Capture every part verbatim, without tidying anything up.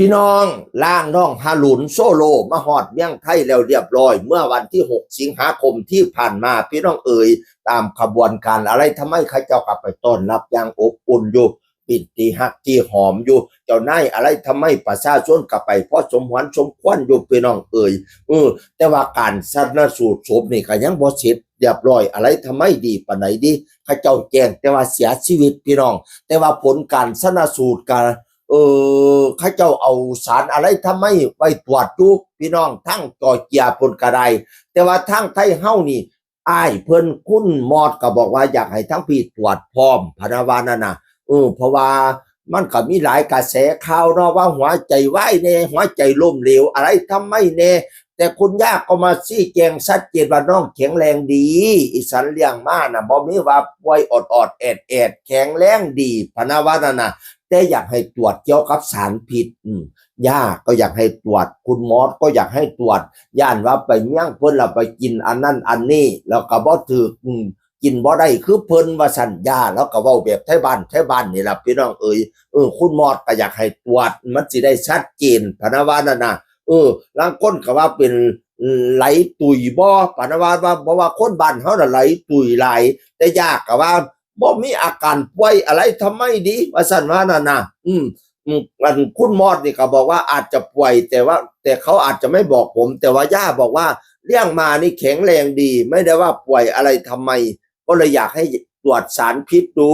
พี่น้อง ร่างน้องฮารุนโซโลมาฮอดเมืองไทยแล้วเรียบร้อย เมื่อวันที่หกสิงหาคมที่ผ่านมา พี่น้องเอ๋ย ตามขบวนการอะไรทำไมเขาเจ้าก็ไปต้อนรับอย่างอบอุ่นอยู่ เป็นที่ฮักที่หอมอยู่ เจ้านายอะไรทำไมประชาชนก็ไปพอสมหวนสมควรอยู่ พี่น้องเอ๋ย เออ แต่ว่าการชันสูตรศพนี่ก็ยังบ่เสร็จเรียบร้อยอะไรทำไมดีปานใดดี เขาเจ้าแจ้งแต่ว่าเสียชีวิตพี่น้อง แต่ว่าผลการชันสูตรก็ เออ เขาเจ้าเอาสารอะไรทำไมไว้ตรวจอยู่พี่น้อง ทั้งจอร์เจียพุ้นก็ได้ แต่ว่าทางไทยเฮานี่ อ้ายเพิ่นคุณมอดก็บอกว่าอยากให้ทั้งพี่ตรวจพร้อมพะนะว่านั่นน่ะ เออ เพราะว่ามันก็มีหลายกระแสข่าวเนาะ ว่าหัวใจวายแน่ หัวใจล้มเหลวอะไรทำไมแน่ แต่คุณย่าก็มาชี้แจงชัดเจนว่าน้องแข็งแรงดี อีสันเลี้ยงมาน่ะ บ่มีว่าป่วยออดๆ แอดๆ แข็งแรงดีพะนะว่านั่นน่ะ แต่อยากให้ตรวจเกี่ยวกับสารพิษ อืม ย่าก็อยากให้ตรวจ คุณมอดก็อยากให้ตรวจ ย้านว่าไปเมืองเพิ่นแล้วไปกินอันนั้นอันนี้ แล้วก็บ่ถืก อืม กินบ่ได้คือเพิ่นว่าซั่น ย่าแล้วก็เว้าแบบไทบ้านไทบ้านนี่ล่ะพี่น้องเอ๋ย เออ คุณมอดก็อยากให้ตรวจ มันสิได้ชัดเจนพะนะว่านั่นน่ะ เออ ลางคนก็ว่าเป็นไหลตุยบ่ พะนะว่า ว่า บ่ว่าคนบ้านเฮาน่ะไหลตุยหลาย แต่ย่าก็ว่าบ่มีอาการป่วยอะไรทำไมดี ว่าซั่นว่านั่นน่ะ อืม อืม อันคุณมอดนี่ก็บอกว่าอาจจะป่วย แต่ว่า แต่เขาอาจจะไม่บอกผม แต่ว่าย่าบอกว่าเลี้ยงมานี่แข็งแรงดี ไม่ได้ว่าป่วยอะไรทำไม ก็เลยอยากให้ตรวจสารพิษดู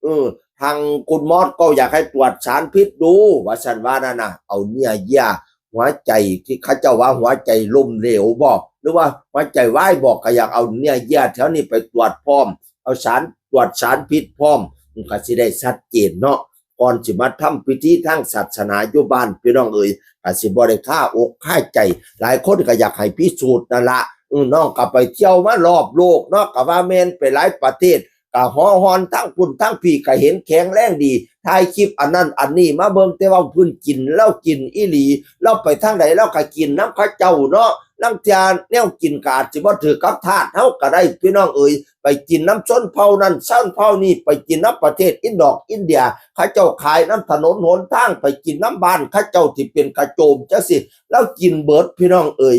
เออ ทางคุณมอดก็อยากให้ตรวจสารพิษดู ว่าซั่นว่านั่นน่ะ เอาเนี่ยเยื่อหัวใจที่เขาเจ้าว่าหัวใจล้มเหลวบ่ หรือว่าหัวใจวายบ่ ก็อยากเอาเนี่ยเยื่อแถวนี้ไปตรวจพร้อม เอาสาร ตรวจสารพิษพร้อม มันก็สิได้ชัดเจนเนาะ ก่อนสิมาทำพิธีทางศาสนาอยู่บ้าน พี่น้องเอ๋ย ก็สิบ่ได้คาอกคาใจ หลายคนก็อยากให้พิสูจน์นั่นละ เออ น้องก็ไปเที่ยวมารอบโลกเนาะ ก็ว่าแม่นไปหลายประเทศ ก็หอฮอนทั้งพุ้นทั้งพี้ ก็เห็นแข็งแรงดี ถ่ายคลิปอันนั้นอันนี้มาเบิ่ง แต่ว่าเพิ่นกิน ลาวกินอีหลี ลาวไปทางใดลาวก็กินนำเขาเจ้าเนาะ ลางเทื่อแนวกินก็อาจสิบ่ถืกกับธาตุเฮาก็ได้ พี่น้องเอ๋ย ไปกินนำชนเผ่านั้นชนเผ่านี้ ไปกินนำประเทศอินดอกอินเดีย เขาเจ้าขายนำถนนหนทาง ไปกินนำบ้านเขาเจ้าที่เป็นกระโจมจั่งซี้ ลาวกินเบิด พี่น้องเอ๋ย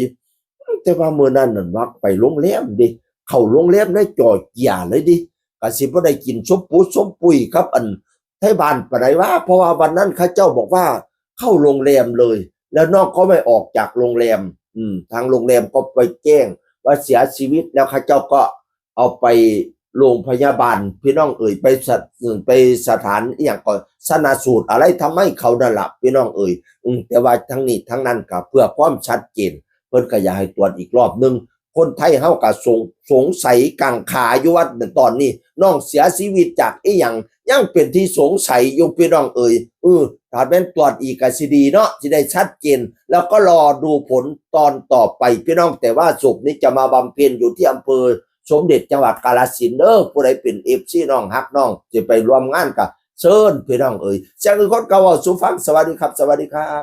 แต่ว่ามื้อนั้นนั่นว่าไปโรงแรมเด้ เข้าโรงแรมในจอร์เจียเลยเด้ ก็สิบ่ได้กินส้มปูส้มปุ้ยกับอันไทบ้านปานใดวะ เพราะว่าวันนั้นเขาเจ้าบอกว่าเข้าโรงแรมเลย แล้วน้องก็ไม่ออกจากโรงแรม อืม ทางโรงแรมก็ไปแจ้งว่าเสียชีวิต แล้วเขาเจ้าก็เอาไปโรงพยาบาล พี่น้องเอ๋ย ไปสะ ไปสถานอิหยังก็ชันสูตรอะไรทำไมเขานั่นล่ะ พี่น้องเอ๋ย อืม แต่ว่าทั้งนี้ทั้งนั้นก็เพื่อความชัดเจน เพิ่นก็อยากให้ตรวจอีกรอบหนึ่ง คนไทยเฮาก็สง สงสัยกังขาอยู่ว่าตอนนี้น้องเสียชีวิตจากอิหยัง ยังเป็นที่สงสัยอยู่ พี่น้องเอ๋ย เออ ถ้าแม่นตรวจอีกก็สิดีเนาะ สิได้ชัดเจน แล้วก็รอดูผลตอนต่อไป พี่น้อง แต่ว่าศพนี้จะมาบำเพ็ญอยู่ที่อำเภอสมเด็จจังหวัดกาฬสินธุ์เด้อ ผู้ใดเป็น เอฟซี น้องฮักน้อง สิไปร่วมงานก็เชิญ พี่น้องเอ๋ย เสียงคนเก่าเว้าสู่ฟัง สวัสดีครับ สวัสดีครับ